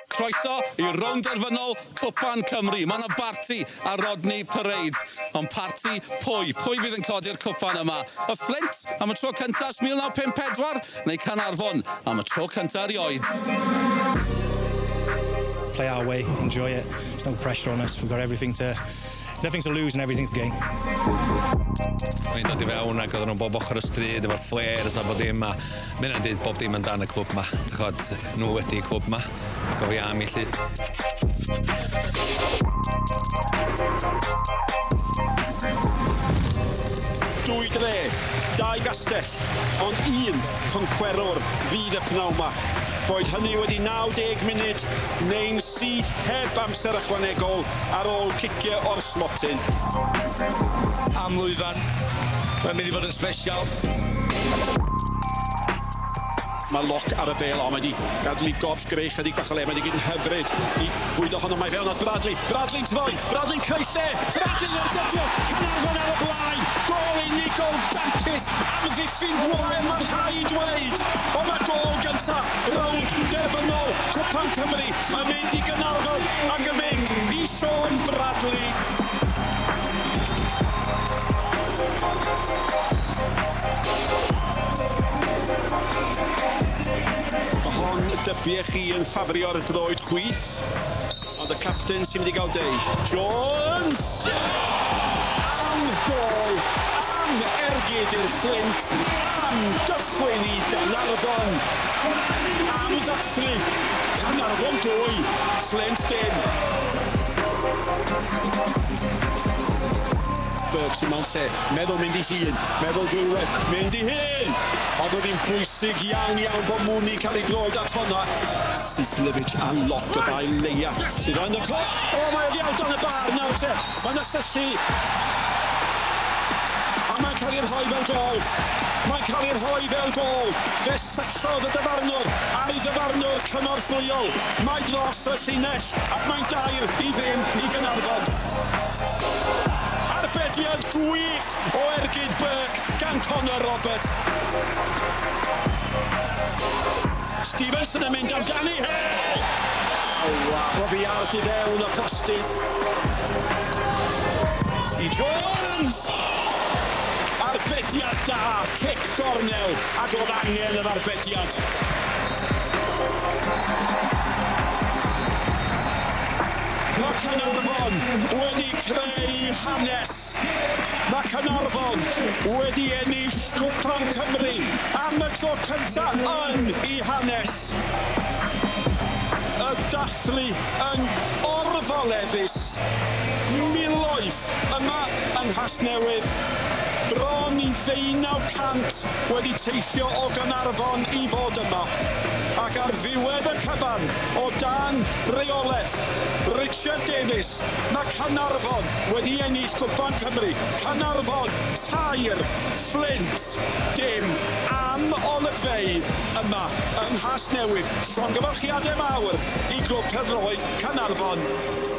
Croeso i rownd derfynol Cwpan Cymru. Mae yna barti ar Rodney Parade. Ond parti pwy? Pwy fydd yn codi'r cwpan yma? Y Fflint am y tro cyntaf ers 1954 neu Caernarfon am y tro cyntaf erioed? Play our way, enjoy it. There's no pressure on us. We've got everything to nothing to lose and everything to gain. O'n i'n dod i fewn ac oedden nhw'n bob ochr y stryd efo'r flares a bod dim a ma' hynna'n deud bob dim amdan y clwb 'ma. D'ch'od nhw ydi clwb 'ma ac o fi am i 'lly. Dwy dre, dau gastell, ond un concwerwr fydd y pnawn 'ma. Boed hynny wedi 90 munud neu'n syth heb amser ychwanegol ar ôl cicio o'r smotyn. Am lwyfan, mae'n mynd i fod yn sbesial. Mae Locke ar y bêl, o mae 'di gadw i gorff greu chydig bach o le, mae 'di gyd yn hyfryd i fwydo honno, mae fewn at Bradley, Bradley'n troi, Bradley'n creu lle, Bradley'n ergydio, Caernarfon ar y blaen, gôl unigol dampus, amddiffyn gwael mae'n rhaid dweud, ond mae gôl gynta rownd derfynol Cwpan Cymru yn mynd i Gaernarfon ac yn mynd i Shaun Bradley. Mae hon dybiech chi yn ffafrio'r droed chwith, ond y capten sy'n mynd i gael deud. Jones! Am gôl, am ergyd i'r Fflint, am gychwyn i Gaernarfon, am ddathlu Caernarfon 2, Fflint dim. Burke sy'n mewn lle, meddwl mynd i hun, meddwl dwywaith, mynd i hun! Ond oedd hi'n bwysig iawn iawn bod Mooney cael ei droed at honna. Sislevic a Locke y ddau leia sydd yn y clwb. O, mae o ddiawl dan y bar nawr te. Mae yna syllu. A mae'n cael ei rhoi fel gôl. Mae'n cael ei rhoi fel gôl. Fe syllodd y dyfarnwr a'i ddyfarnwr cynorthwyol. Mae dros y llinell ac mae'n 2-0 i Gaernarfon. Arbediad gwych o ergyd Burke gan Connor Roberts. Stevenson yn mynd amdani. Hey! Oh, wow. Roedd hi ar du fewn y postyn. I Jones! Arbediad da, cic gornel, ac oedd angen yr arbediad. Mae Caernarfon wedi creu hanes. Mae Caernarfon wedi ennill Cwpan Cymru am y tro cynta yn eu hanes. Y dathlu yn orfoleddus. Miloedd yma yng Nghasnewydd. Bron i ddeunaw cant wedi teithio o Gaernarfon i fod yma. Ac ar ddiwedd y cyfan, o dan reolaeth Richard Davies, Mae Caernarfon wedi ennill Cwpan Cymru. Caernarfon, 3, Fflint, dim. Am olygfeydd yma yng Nghasnewydd. Llongyfarchiadau mawr i Glwb Pêl-droed Caernarfon.